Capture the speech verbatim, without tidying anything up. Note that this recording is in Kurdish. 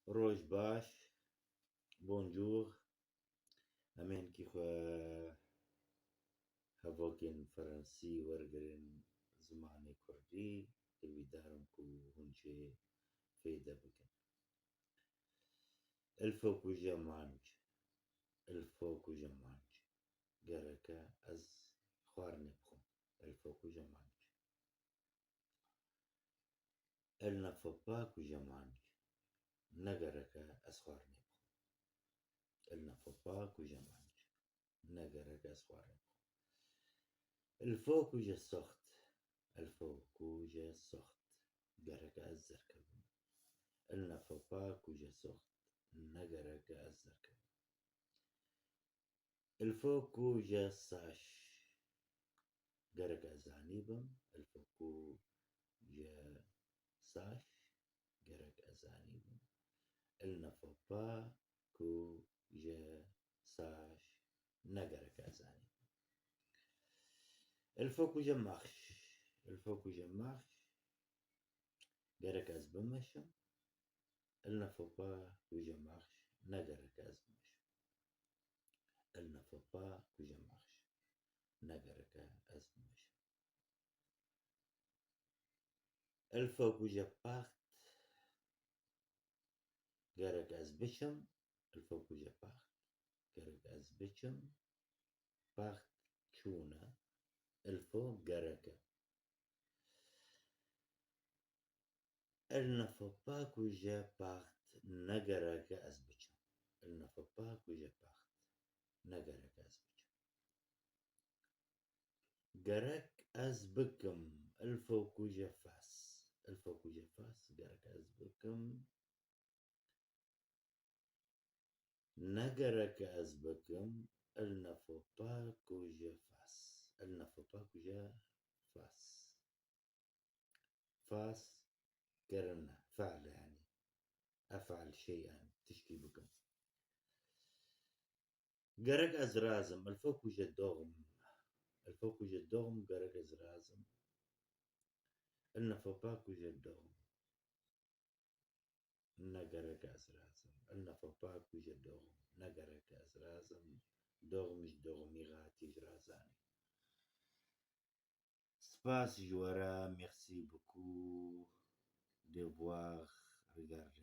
Roj baş, bonjour. Em ê hinkî xwe hevokên Fransî wergirin zimanê Kurdî, hêvîdar im ku hûn jê fêde bikin. Il faut que je mange. Il faut que je mange. Gereke ez xwarinê bixwim. Il faut que je mange. Elle ne faut pas que je mange. Ne gereke ez xwarinê bixwim. Elle ne faut pas que je mange. Ne gereke ez xwarinê bixwim. Il faut que je sorte. Il faut que je sorte. Gereke ez derkevim. Elle ne faut pas que je sorte. Ne gereke ez derkevim. Il faut que je sache. Gerek ez zanîbim. Il faut que je sache. Gerek ez zanîbim. Il ne faut pas que je sache. Ne gerek ez zanîbim. Il faut que je marche. Il faut que je marche. Gerek ez bimeşim. Il ne faut pas que je marche. Ne gerek ez bimeşim. Il ne faut pas que je marche. Ne gereke ez bimeşim. Il faut que je parte. Gerek ez biçim. Il faut que je parte. Gerek ez biçim. Parte çûne. Il faut gereke. Elle ne faut pas que je parte. Ne gereke ez biçim. Elle ne faut pas que je parte. Ne gereke ez biçim. Gerek ez bikim. Il faut que je fasse. Il faut que je fasse. Gerek ez bikim. Ne gereke ez bikim. Il ne faut pas que je fasse. Il ne faut pas que je fasse. Fasse kirine. Fe'l e yani. Ef'al şey'en. Tişkî bikim. Gerek ez razim. Il faut que je dorme. Il faut que je dorme. Gerek ez razim. Il ne faut pas que je dorme. Ne gerek ez razim. Il ne faut pas que je dorme. Ne gerek ez razim. Dorme, je dormirai, tu, ji razanî. Spas ji we re, merci beaucoup d'avoir regardé.